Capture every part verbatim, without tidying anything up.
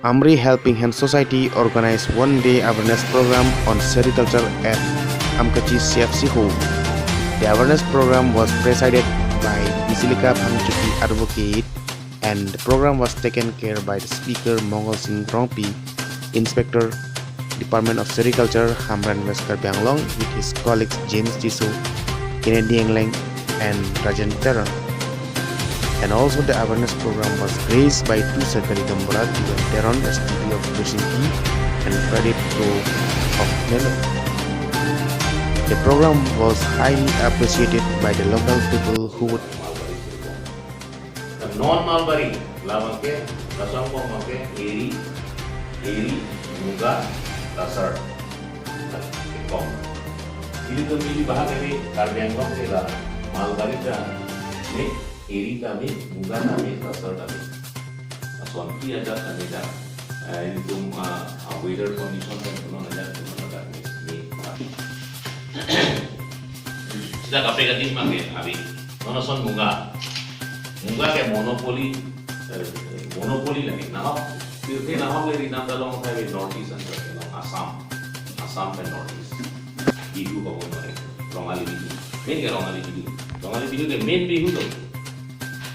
Amri Helping Hand Society organized one-day awareness program on sericulture at Amkachi C F C Hall. The awareness program was presided by Bisilika Phangchopi Advocate, and the program was taken care by the speaker Mongal Singh Rongpi, Inspector, Department of Sericulture, Hamren West Karbi Anglong, with his colleagues James Tisso, Kennedy Engleng, and Rajen Teron. And also the awareness program was graced by two Sarkari Gaonbura, T N Teron, S D P O of Khursingki, and Pradip Kro of Nellore. The program was highly appreciated by the local people who would Malbari silpon. Non Malbari, labangke, lason abangke, eri, eri, muga, lasar. Kom. Ilitum ili bahag kami, Karbi Anglong ke la, Malbari ta me, eri ta me, muga ta me, lasar ta me. Lasonpi ajat ta me ta. Eh, ilitum, ah, ah, weather condition kan kuno ajat, kuno ajat me, me. Sita kaprek adim abangke, abi. Non ason muga. Muga ke monopoly, eh, monopoly lagi. Nahok, pirthe nahok le rinam ta long thai North East and West, long Assam. Assam pen North East. Bihu kobo noi. Rongali Bihu. Main ke Rongali Bihu. Rongali Bihu ke main Bihu to.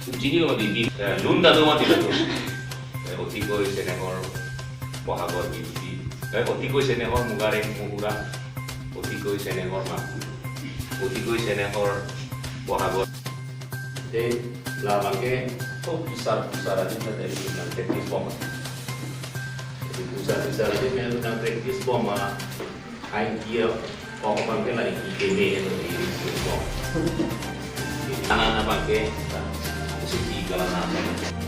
Tum chinilo mati Bihu. Eh, lun ta do mati lo. Eh, otikoi senehor bohagor bihuti. Eh, otikoi senehor mugareng muhura. Otikoi senehor ma. Otikoi senehor bohagor. Te labangke, oh, pusar, pusar adim ta tadi nang practice bom. Jadi pusar, pusar adim nang practice bom ma. Ain dia, oh, abangke la ini keme itu di bom. Anak-anak abangke, ta, mesti di kalangan.